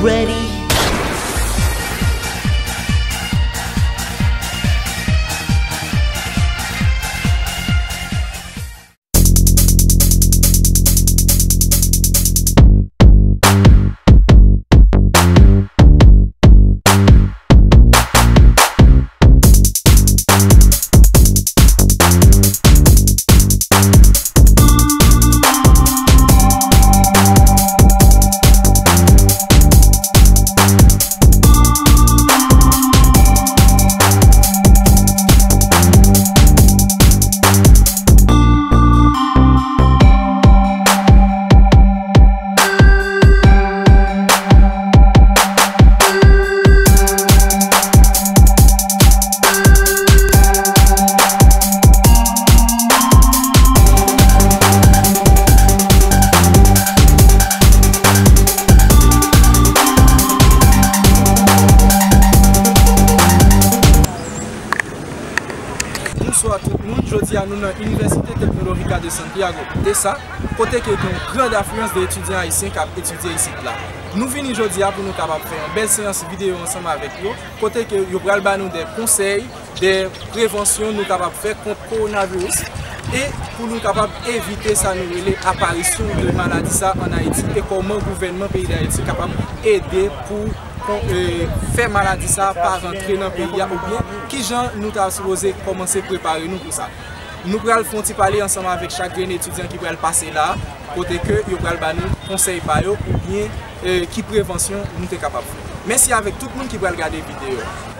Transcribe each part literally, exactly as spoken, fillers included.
Ready? Bonswa tout moun, jodi a nou nan Université Tecnológica de Santiago, tesa, kote ke gen yon grand afliyans de etidyan ayisyen k ap etidye isit la. Nou vini jodi a pou nou kapab fè yon bèl seyans videyo ansanm avèk yo, kote ke yo pral ba nou de konsèy, de prevansyon nou kapab fè kont kowonaviris e pou nou kapab evite sa nou rele aparisyon de maladi sa an Ayiti e kòman gouvènman peyi Dayiti kapab ede pou kon, e, fè maladi sa pa rantre nan peyi a oubyen kijan nou ta sipoze kòmanse prepare nou pou sa. Nou pral fè yon ti pale ansanm avèk chak grenn etidyan ki pral pase la, kote ke yo pral ba nou konsèy pa yo oubyen, e, ki prevansyon nou te kapab fè. Mèsi avèk tout moun ki pral gade videyo a.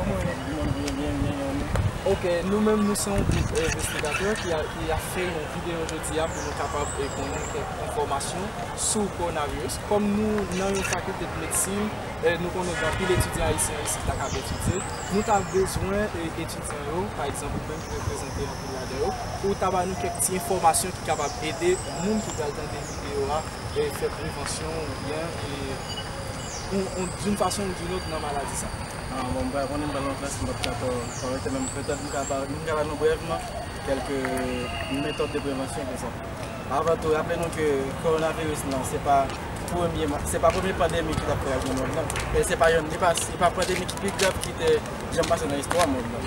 Ok, nou menm nou se yon gwoup, e, envestigatè ki a, ki ap fè yon videyo jodi a pou nou kapab, e, konnen kèk enfòmasyon sou kowonaviris. Kòm nou nan yon fakilte de medsin, e, nou konnen gen anpil etidyan ayisyen isit la k ap etidye. Nou ta bezwen, e, etidyan yo, pa egzanp, ou menm ki reprezante anpil ladan yo, pou w ta ba nou kèk ti enfòmasyon ki kapab ede moun ki pral tande videyo a, e, fè prevansyon oubyen, e, on, on, d'une façon ou d'une autre nan maladi sa. Ah, bon, m pa konnen, m pa nan klas, m p ap ka fè, fè retèn, men petèt m ka ba, m ka ba nou brèvman kèlke metòd de prevansyon pou sa. Avan tou, raple nou ke kowonaviris lan, se pa premye, se pa premye pandemi ki t ap fè raj nan mond lan. E se pa youn, li pa, se pa pandemi ki pi grav ki te janm pase nan istwa mond lan.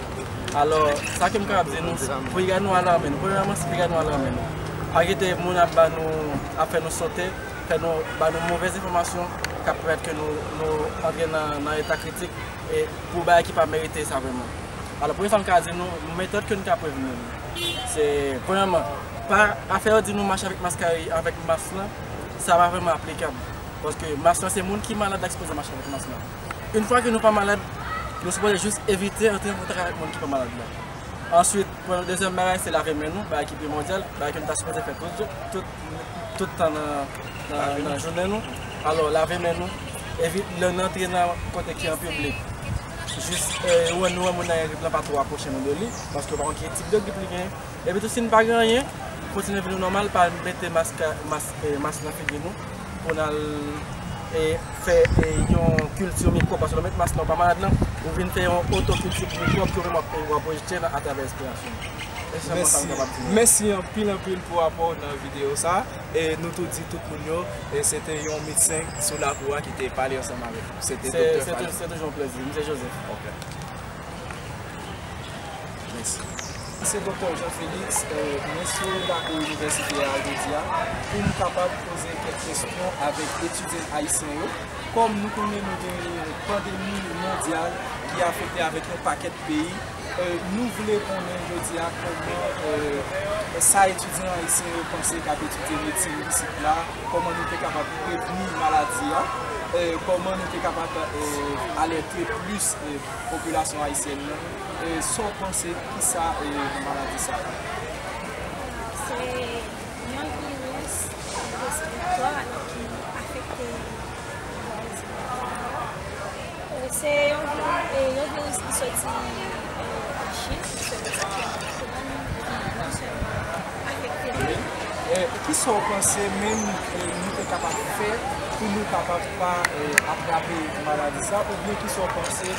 Alò, sa ke m kapab di nou, piga nou alarme nou. Premyèman, se piga nou alarme nou. Pa kite moun ap ba nou, ap fè nou sote, fè nou, ba nou movèz enfòmasyon k ap pèmèt ke nou, nou antre nan, nan eta kritik e pou bagay ki pa merite sa vrèman. Alò, premye sa m ka di nou, metòd ke nou ka prevni nou, se, premyèman, pa afè yo di nou mache avèk maskari, avèk mas lan, sa pa vrèman aplikab. Paske mas lan, se moun ki malad la ki sipoze mache avèk mas lan. Yon fwa ke nou pa malad, nou sipoze jis evite antre an kontak avèk moun ki pa malad la. Answit, pou dezyèm bagay, se lave men nou, bagay ki primòdyal, bagay ke nou ta sipoze fè tout jou, tout, tout tan nan, nan, nan jounen nou. Alò, lave men nou, evite lè nou antre nan kote ki an piblik. Jis, e, ou wè, nou wè moun nan rèl la, pa twò apwoche nou de li, paske ou pa konn ki tip de grip li genyen. Epi tou, si n pa gen anyen, kontinye vi nou nòmal, pa mete mas, mas, e, mas nan figi nou pou n al, e, fè, e, yon kilti mikwòb, paske lè w met mas la, ou pa malad lan, ou vin fè yon otokilti mikwòb ke ou menm w ap, w ap rejte nan, atravè respirasyon w. E se sèlman sa m kapab di nou. Mèsi anpil, anpil pou apò w nan videyo sa. E nou tou di tout moun yo, e se te yon medsen sou lakou a ki te pale ansanm avèk nou. Se te Doktè Fally. Se toujou yon plezi. M se Joseph. Ok. Mèsi. Se Doktè Jean Félix, e, mwen sou lakou inivèsite a jodi a, pou m kapab poze kèk kesyon avèk etidyan ayisyen yo. Kòm nou konnen nou gen yon pandemi mondyal ki afekte avèk yon pakèt peyi, e, nou vle konnen jodi a kòman, e, sa etidyan ayisyen yo panse k ap etidye medsin isit la, kòman nou te kapab prevni maladi a, e, kòman nou te kapab, e, alète plis, e, popilasyon ayisyèn nan, e, sa w panse, kisa, e, maladi sa a? Se yon viris respiratwa, alò, ki afekte vwa respiratwa. E, se yon vi-, e, yon viris ki soti, e, an Chin, se pou sa ke nou konprann ki non sèlman afekte nou. E, kisa w panse menm, e, nou te kapab fè pou nou kapab pa, eh, atrape maladi sa, oubyen kisa w panse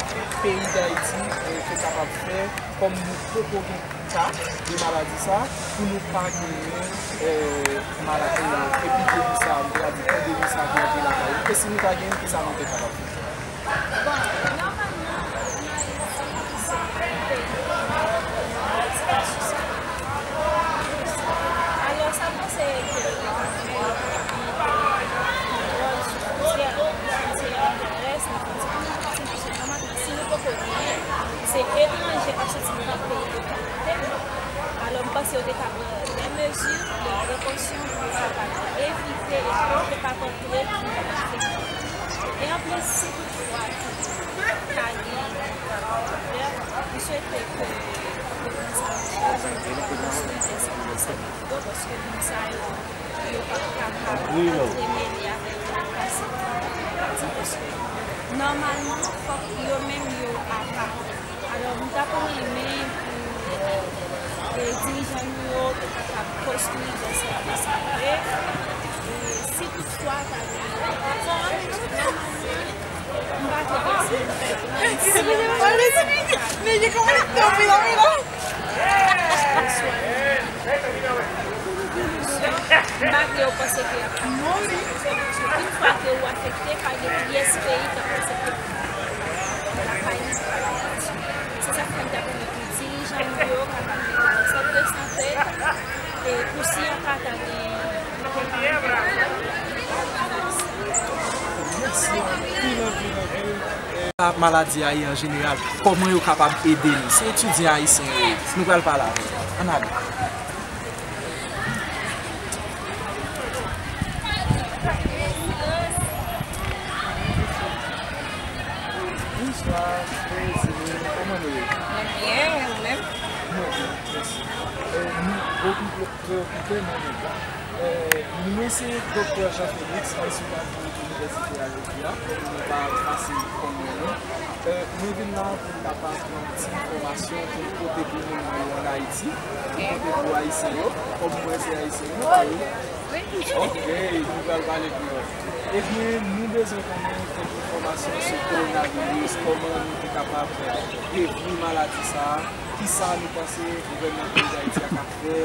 peyi Dayiti, eh, te kapab fè kòm nou poko gen ka de maladi sa, pou nou pa genyen, eh, mala-, eh, epidemi sa, m ta di pandemi sa ki antre lakay nou, e si nou ta genyen, kisa nou te kapab fè? Bon, nòmalman, Ayiti se yon peyi ki gen yon espas sou sa. Alò, sa panse ke wòl sou fwontyè, fwontyè terès, nan fwontyè maritime, paske nòmalman, si nou poko genyen, se etranje k ap soti nan peyi yo k ap pote nou. Alò, m panse yo te ka pran de mezi de prekosyon pou yo kapab evite e pou yo pa kontre ki afekte. E anplis, si toutfwa ke ta gen yon kontak, m swete ke gouvènman sa yo konstwi de sèvis yo, paske moun sa yo, yo p ap kapab antre mele avèk trafik, paske nòmalman, fòk yo menm yo apa. Alò, m t ap renmen pou, eh, dirijan nou yo te kapab konstwi jan sèvis sa vre. E si toutfwa ta gen, m pa twò panse. M pa vle yo panse ke y ap fè yon sèvis. Yon fwa ke ou afekte, pa gen pyès peyi k ap aksepte pou lakay li, pou lakay li. Se sa k fè m t ap renmen pou dirijan nou yo kapab mete yon sant de sante, e pou si yon ka ta gen. Mèsi anpil, anpil, anpil. E, maladi a ye an jeneral, kòman yo kapab ede l? Se etidyan ayisyen yo ye. Nou pral pale avè l. Ann ale. Bonswa, e, Zine, kòman nou ye? Nou byen, e ou menm? Nou byen, mèsi. E, nou okipe, preokipe, men nou byen. E, mwen se Doktè Jean Félix, mwen sou Inivèsite a jodi a, nou pa fasil konn mwen non. E, mwen vin la pou m kapab pran yon ti enfòmasyon pou m pote pou moun mwen yo ann Ayiti, pou m pote pou Ayisyen yo, kòm mwen se Ayisyen, nou pa wi? Wi. Ok, nou pral pale kreyòl. Ebyen, nou bezwen konnen kèk enfòmasyon sou kowonaviris, kòman nou te kapab prevni maladi sa a, kisa nou panse gouvènman peyi Dayiti a ka fè,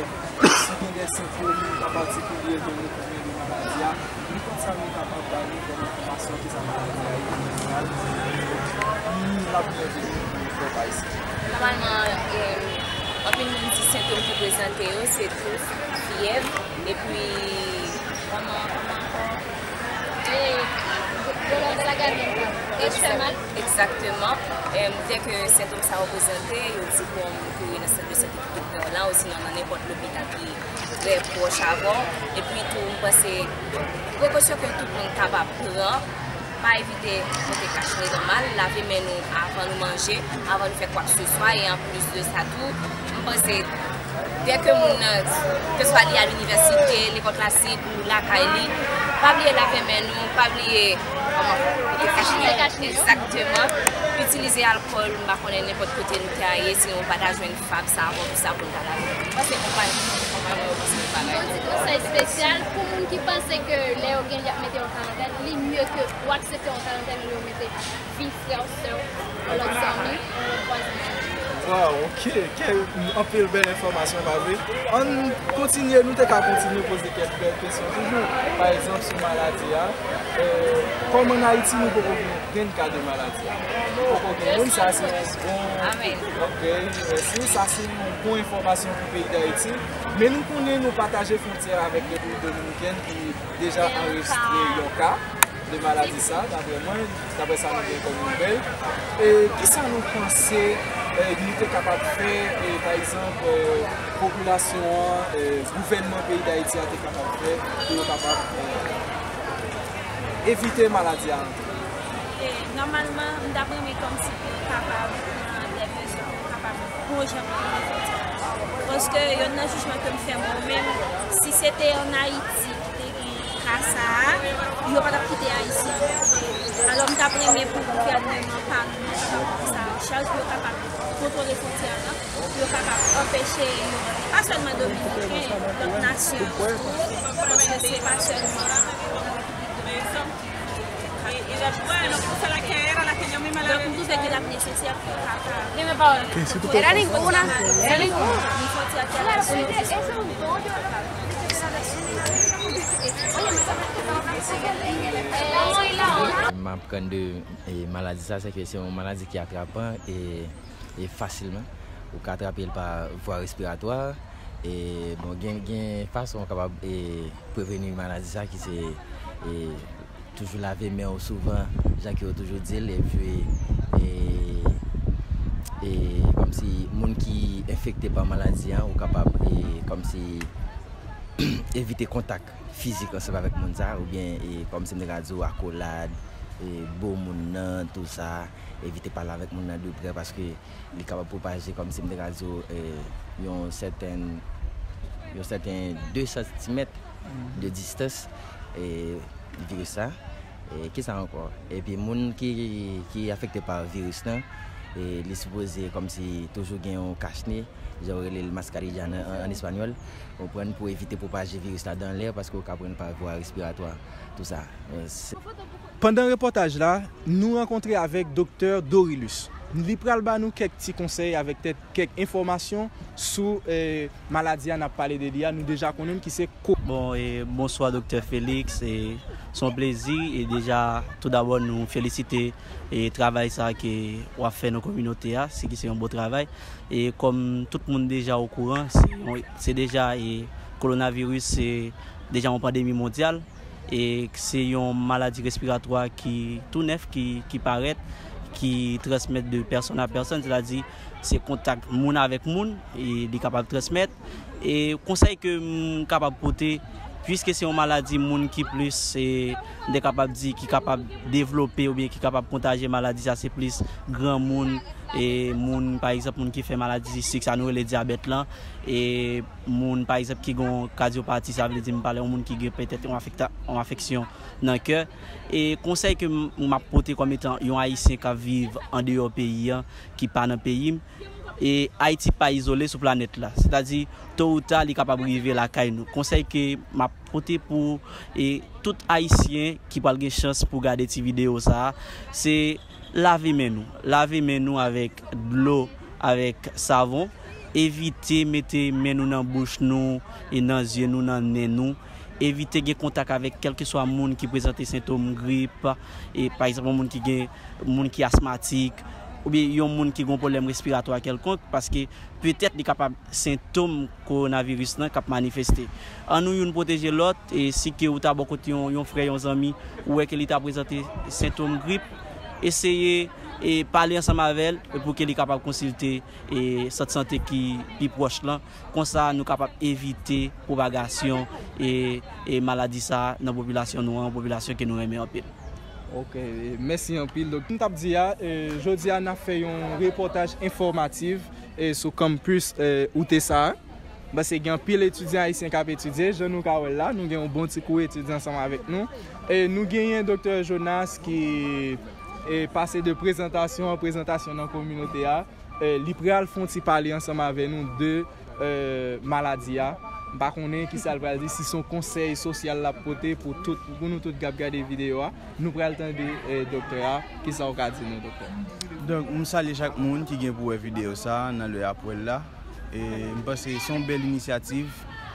si gen de sentòm pa patikilye ke nou konnen de maladi a, nenpòt sa nou kapab ba nou kòm enfòmasyon ki sa maladi a ye an jeneral, ki l ap byenveni pou pèp ayisyen. Nòmalman, e, anpil moun di sentòm ki prezante yo, se touf, fyèv, epi, kòman, kòman ankò? E, doulè nan laganèt, tèt fè mal. Egzakteman. E, dèke sentòm sa yo prezante, yo di pou yon moun kouri nan sant de sante ki pi pre w la, osinon nan nenpòt lopital ki trè pwòch avè w. Epi tou, m panse prekosyon ke tout moun kapab pran, pa evite mete kach nez nòmal, lave men nou avan nou manje, avan nou fè kwakeseswa, e anplis de sa tou, m panse dèke moun nan, keswa li al inivèsite, lekòl klasik ou lakay li, pa bliye lave men nou, pa bliye, kòman, mete kach nez, egzakteman, itilize alkòl, m pa konnen nenpòt kote nou te al ye, sinon ou pa ta jwenn fab, savon, tout sa pou n ta lave. Mwen panse konpay, konpay mwen yo panse yon bagay. Yon ti konsèy espesyal pou moun ki panse ke lè yo gen, y ap mete yon karantèn, li mye ke ou aksepte yon karantèn olye yo mete vi frè w, sè w, yon lòt zanmi, yon lòt vwazen. Waw, ok, kèk, anpil bèl enfòmasyon, pa vre? Ann kontinye, nou te ka kontinye poze kèk bèl kesyon toujou. Pa egzanp, sou maladi a, e, kòm ann Ayiti, nou poko gen grenn ka de maladi a. Poko gen moun, sa se yon bon, ok, mèsi. Sa se yon bon enfòmasyon pou peyi Dayiti. Men nou konnen nou pataje fwontyè avèk Repiblik Dominikèn ki deja anrejistre yon ka de maladi sa, daprè mwen, daprè sa nou gen kòm nouvèl. E kisa nou panse, e, nou te kapab fè, e, pa egzanp, e, popilasyon an, e, gouvènman peyi Dayiti a te kapab fè pou yo kapab, e, evite maladi a antre? E, nòmalman, m t ap renmen kòmsi pou yo kapab pran de mezi pou yo kapab bon jan kontwole fwontyè a. Paske yonn nan jijman ke m fè mwen menm, si se te ann Ayiti ki te gen ka sa a, yo pa t ap kite Ayisyen antre. Alò, m t ap renmen pou gouvènman pa nou nan kapab pran sa an chaj, pou yo kapab kontwole fwontyè a, pou yo kapab anpeche yo rantre. Pa sèlman Dominiken, lòt nasyon yo tou, paske se pa sèlman Repiblik Dominikèn ki Bueno, puse la que era, la que yo misma le había dicho a ella. Dime, Paola. ¿Era ninguna? ¿Era ninguna? M aprann de e, maladi sa, se ke se yon maladi ki atrapan e, e fasilman. Ou ka atrape l pa vwa respiratwa. E, bon, gen, gen fason ou kapab e, preveni maladi sa ki se e, toujou lave men w souvan, jan ke yo toujou di l, epi e, e, kòmsi moun ki enfekte pa maladi an, ou kapab e, kòmsi evite kontak fizik ansanm avèk moun sa, oubyen e, kòmsi m te ka di w, akolad, e, bo moun nan, tou sa, evite pale avèk moun nan de prè paske li kapab pwopaje, kòmsi m te ka di w, e, yon sèten, yon sèten de santimèt de distans, e, viris la. E, kisa ankò? Epi moun ki, ki afekte pa viris lan, e, li sipoze kòmsi toujou gen yon kachne, jan yo rele l mascarilla nan, an, an espanyòl, konprann, pou evite pwopaje viris la dan lè, paske ou ka pran l pa vwa respiratwa, tou sa. E, se Pandan repòtaj la, nou rankontre avèk Doktè Dorilus. Li pral ba nou kèk ti konsèy avèk tèt, kèk enfòmasyon sou e, maladi a n ap pale de li a, nou deja konnen l ki se ko. Bon, e, bonswa, Doktè Félix. E, se yon plezi. E deja, tou dabò, nou felisite e, travay sa ke w ap fè nan kominote a, se ki se yon bon travay. E kòm tout moun deja okouran, se yon, se deja e, kowonaviris se deja yon pandemi mondyal. E se yon maladi respiratwa ki tou nèf, ki, ki parèt, ki transmèt de pèsòn a pèsòn, sètadi se kontak moun avèk moun, e li kapab transmèt. E konsèy ke m kapab pote, piske se yon maladi moun ki plis, e, m te kapab di, ki kapab devlope oubyen ki kapab kontaje maladi sa, se plis granmoun, e moun, pa egzanp, moun ki fè maladi sik, sa nou rele dyabèt lan, e moun, pa egzanp, ki gen yon kadyopati, sa vle di m pale yon moun ki gen petèt yon afekta-, yon afeksyon nan kè. E konsèy ke m, m ap pote kòm etan yon Ayisyen k ap viv andeyò peyi an, ki pa nan peyi m, e Ayiti pa izole sou planèt la. Sètadi, to ou ta, li kapab rive lakay nou. Konsèy ke m ap pote pou, e, tout Ayisyen ki pral gen chans pou gade ti videyo sa a, se lave men nou. Lave men nou avèk dlo, avèk savon. Evite mete men nou nan bouch nou, e nan zye nou, nan nen nou. Evite gen kontak avèk kèlkeswa moun ki prezante sentòm grip, e pa egzanp, yon moun ki gen, moun ki asmatik, oubyen yon moun ki gen yon pwoblèm respiratwa kèlkonk, paske petèt li kapab sentòm kowonaviris lan k ap manifeste. Annou youn pwoteje lòt, e si ke ou ta bò kote yon, yon frè, yon zanmi, ou wè ke li ta prezante sentòm grip, eseye, e, pale ansanm avè l pou ke li kapab konsilte, e, sant sante ki pi pwòch lan. Konsa, nou kapab evite pwopagasyon, e, e maladi sa a nan popilasyon nou an, yon popilasyon ke nou renmen anpil. Ok, mèsi anpil. Donk, m t ap di a, e, jodi a, n ap fè yon repòtaj enfòmatif, e, sou kanpis, e, Utesa a. Paske gen anpil etidyan ayisyen k ap etidye, jan nou ka wè l la, nou gen yon bon ti kou etidyan ansanm avèk nou. E nou genyen Doktè Jonas ki, e, pase de prezantasyon an prezantasyon nan kominote a. E, li pral fè yon ti pale ansanm avè nou de, e, maladi a. M pa konnen kisa l pral di, si se yon konsèy sosyal l ap pote pou tout, pou nou tout k ap gade videyo a. Nou pral tande, e, doktè a. Kisa w ka di nou, doktè? Donk, m salye chak moun ki gen pou wè videyo sa a nan lè y ap wè l la. E m panse se yon bèl inisyativ.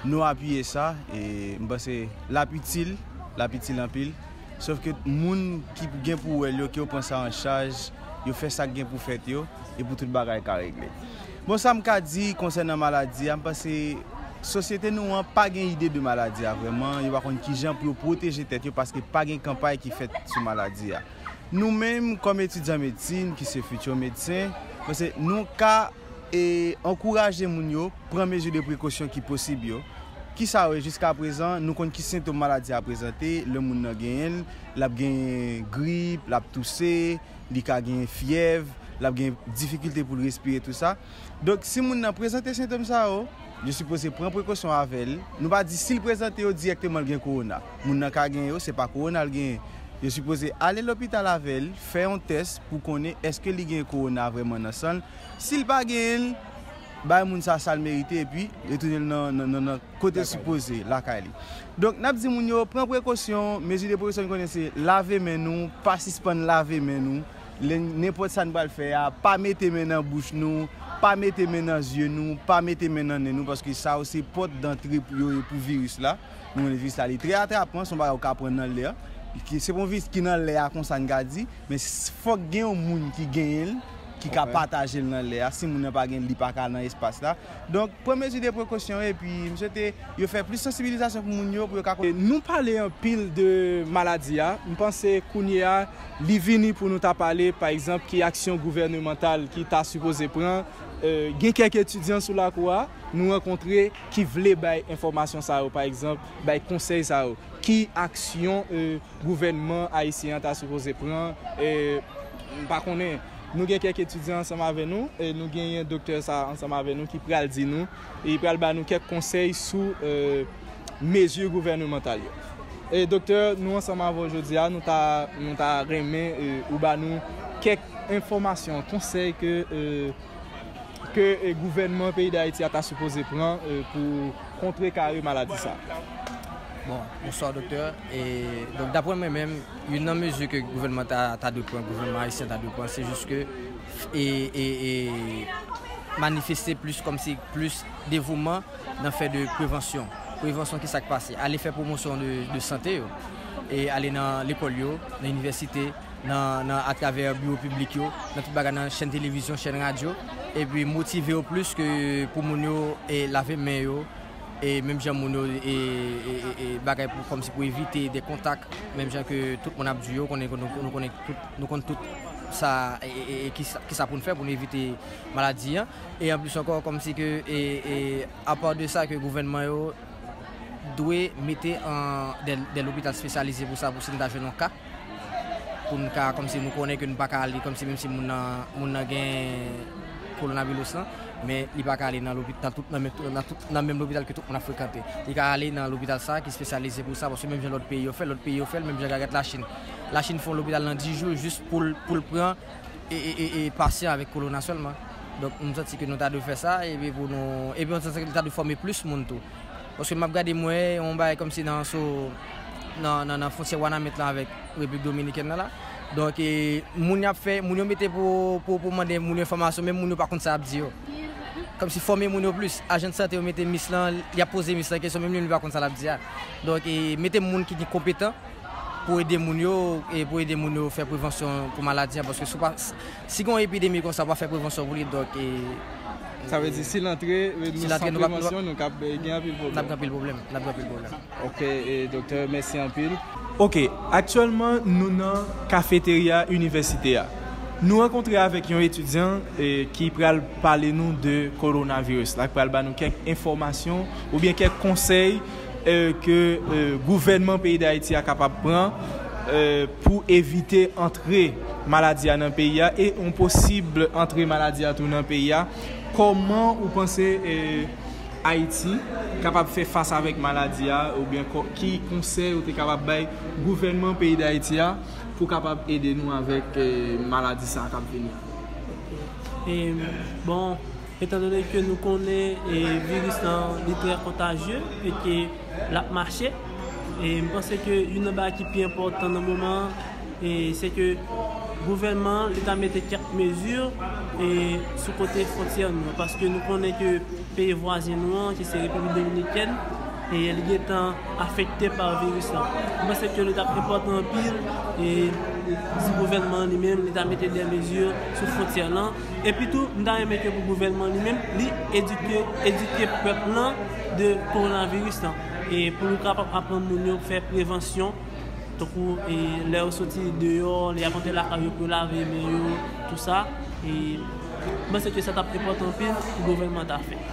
Nou apiye sa. E m panse l ap itil, l ap itil anpil. Sòf ke moun ki gen pou wè l yo, ke yo pran sa an chaj, yo fè sa k gen pou fèt yo, e pou tout bagay ka regle. Bon, sa m ka di konsènan maladi a, m panse sosyete nou an pa gen ide de maladi a vrèman, yo pa konn kijan pou yo pwoteje tèt yo paske pa gen kanpay ki fèt sou maladi a. Nou menm, kòm etidyan medsin, ki se fiti medsen, m panse nou ka e ankouraje moun yo pran mezi de prekosyon ki posib yo. Kisa yo ye? Jiskaprezan, nou konn ki sentòm maladi a prezante, lè moun nan genyen l, l ap gen grip, l ap touse, li ka gen fyèv, l ap gen difikilte pou l respire, tou sa. Donk, si moun nan prezante sentòm sa yo, yo sipoze pran prekosyon avè l. Nou pa di si l prezante yo dirèkteman l gen kowona. Moun nan ka gen yo, se pa kowona l genyen. Yo sipoze ale lopital avè l, fè yon tès pou konnen èske li gen kowona vrèman nan san l. Si l pa genyen l, bay moun sa sa l merite, epi retounen l nan, nan, nan, nan kote l sipoze, lakay li. Donk, n ap di moun yo, pran prekosyon, mezi de prekosyon n konnen se lave men nou, pa sispann lave men nou, lè nenpòt sa n pral fè a, pa mete men nan bouch nou, pa mete men nan zye nou, pa mete men nan nen nou, paske sa yo se pòt dantre pou yo ye pou viris la. Nou konnen viris la, li trè atrapan, se yon bagay ou ka pran nan lè. Ki, se pa yon viris ki nan lè a konsa n ka di, men s- fòk gen yon moun ki genyen l, ki ka pataje l nan lè a. Si moun nan pa gen l, li pa ka nan espas la. Donk, pran mezi de prekosyon epi m swete yo fè plis sansibilizasyon pou moun yo, pou yo ka konn. Nou pale anpil de maladi a. M panse kounye a, li vini pou nou ta pale, pa egzanp, ki aksyon gouvènemantal ki ta sipoze pran. E, gen kèk etidyan sou lakou a, nou rankontre ki vle bay enfòmasyon sa yo, pa egzanp, bay konsèy sa yo. Ki aksyon, e, gouvènman ayisyen an ta sipoze pran? E, m pa konnen. Nou gen kèk etidyan ansanm avè nou, e nou genyen doktè sa ansanm avè nou ki pral di nou, e li pral ba nou kèk konsèy sou, e, mezi gouvènemantal yo. E doktè, nou ansanm avè w jodi a, nou ta, nou ta renmen, e, ou ba nou kèk enfòmasyon, konsèy ke, e, ke, e, gouvènman peyi Dayiti a ta sipoze pran, e, pou kontrekare maladi sa? Bon, bonswa, doktè. E, donk, daprè mwen menm, youn nan mezi ke gouvènman ta, ta dwe pran, gouvènman ayisyen ta dwe pran, se jis ke, e, e, e, manifeste plis, kòmsi plis devouman nan fè de prevansyon. Prevansyon, ki sa k pase? Ale fè pwomosyon de, de sante yo. E ale nan lekòl yo, nan inivèsite, nan, nan, atravè biwo piblik yo, nan tout bagay, nan chèn televizyon, chèn radyo, epi motive yo plis ke pou moun yo, e, lave men yo, e menm jan moun yo, e, e, e, e, bagay pou, kòmsi pou evite de kontak, menm jan ke tout moun ap di yo, konnen, nou, nou konnen tout, nou konn tout sa, e, e, e, e ki sa, ki sa pou n fè pou n evite maladi an. E anplis ankò, kòmsi ke, e, e, apa de sa, ke gouvènman yo dwe mete an, de, de lopital espesyalize pou sa, pou si n ta jwenn yon ka, pou n ka, kòmsi nou konnen ke nou pa ka ale, kòmsi menm si moun nan, moun nan gen kowonaviris lan, men li pa ka ale nan lopital, tout, nan menm, nan tout, nan menm lopital ke tout moun ap frekante. Li ka ale nan lopital sa ki espesyalize pou sa, paske menm jan lòt peyi yo fè, lòt peyi yo fè l, menm jan avèk Lachin. Lachin fè yon lopital nan dis jou jis pou l, pou l pran e, e, e, e pasyan avèk kowona sèlman. Donk, m santi ke nou ta dwe fè sa, epi pou nou, epi m santi ke nou ta dwe fòme plis moun tou. Paske m ap gade, m wè yon bagay kòmsi nan, so, nan, nan, nan fwontyè Wanament lan avèk Repiblik Dominikèn nan la. Donk, e, moun y ap fè, moun yo mete pou, pou, pou mande moun yo enfòmasyon, menm moun yo pa konn sa y ap di yo. Kòmsi fòme moun yo plis. Ajan de sante yo mete mis lan, y ap poze mis lan kesyon, menm li menm li pa konn sa l ap di a. Donk, e, mete moun ki, ki konpetan pou ede moun yo, e pou ede moun yo fè prevansyon pou maladi a, paske si w pa, si gen yon epidemi konsa, w pa fè prevansyon pou li, donk, e, sa vle di, si l antre, e, nou san prevansyon, nou kab, e, gen anpil pwoblèm. N ap gen anpil pwoblèm, n ap gen anpil pwoblèm. Ok, e, doktè, mèsi anpil. Ok, aktyèlman, nou nan kafeterya inivèsite a. Nou rankontre avèk yon etidyan, e, ki pral pale nou de kowonaviris la, ki pral ba nou kèk enfòmasyon oubyen kèk konsèy, e, ke, e, gouvènman peyi Dayiti a kapab pran, e, pou evite antre maladi a nan peyi a e yon posib antre maladi a tou nan peyi a. Kòman ou panse, e, Ayiti kapab fè fas avèk maladi a, oubyen kò-, ki konsèy ou te kapab bay gouvènman peyi Dayiti a pou kapab ede nou avèk, e, maladi sa a k ap vini a? E, bon, etandone ke nou konnen, e, viris lan, li trè kontajye e ke l ap mache, e m panse ke youn nan bagay ki pi enpòtan nan moman an, e se ke gouvènman an, li ta mete kèk mezi, e, sou kote fwontyè nou an, paske nou konnen ke peyi vwazen nou an, ki se Repiblik Dominikèn, e li gentan afekte pa viris lan. M panse ke li t ap enpòtan anpil, e, si gouvènman an li menm, li ta mete de mezi sou fwontyè lan. Epi tou, m ta renmen ke pou gouvènman an li menm, li edike, edike pèp lan de kowonaviris lan. E pou nou kapab aprann moun yo fè prevansyon, tankou, e, lè yo soti deyò, lè y ap antre lakay yo pou yo lave men yo, tou sa. E m panse ke sa t ap enpòtan anpil pou gouvènman ta fè.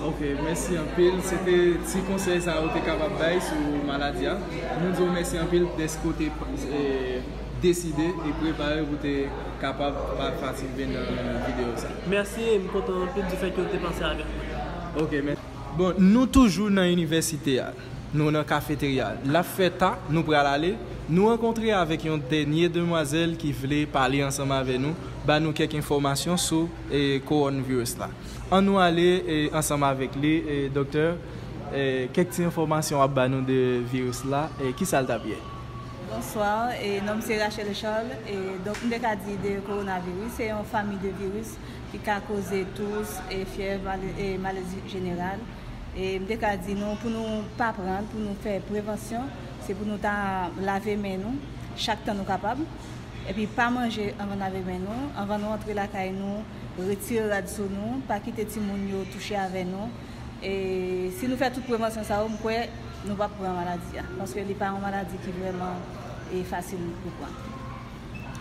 Ok, mèsi anpil. Se te ti konsèy sa yo te kapab bay sou maladi a. Nou di w mèsi anpil dèske w te, e, deside e prepare pou te kapab patisipe nan videyo sa. Mèsi, e m kontan anpil di fèt ke w te panse avèk mwen. Ok, mèsi. Bon, nou toujou nan inivèsite a. Nou nan kafeterya. L ap fè ta, nou pral ale. Nou rankontre avèk yon dènye demwazèl ki vle pale ansanm avè nou, ba nou kèk enfòmasyon sou e, kowonaviris la. Ann nou ale e, ansanm avèk li, e, doktè, e, kèk ti enfòmasyon w ap ba nou de viris la, e, ki sa l t ap ye? Bonswa, e, non m se Rachel Charles. E, donk, m te ka di de kowonaviris, se yon fanmi de viris ki ka koze tous, e, fyèv, male- e, malezi jeneral. E m te ka di nou pou nou pa pran l, pou nou fè prevansyon, se pou nou ta lave men nou chak tan nou kapab. Epi pa manje anvan n lave men nou, anvan nou antre lakay nou, retire rad sou nou, pa kite timoun yo touche avè nou. E si nou fè tout prevansyon sa yo, m kwè nou p ap pran maladi a, paske li pa yon maladi ki vrèman e fasil pou pran.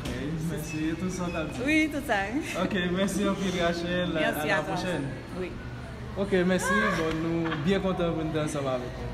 Ok, mèsi. E tout sa w t ap di? Wi, tout sa. Ok, mèsi anpil, Rachel. Mèsi À la a toi. Prochaine. Wi. Ok, mèsi. Bon, nou byen kontan pou nou te ansanm avèk ou.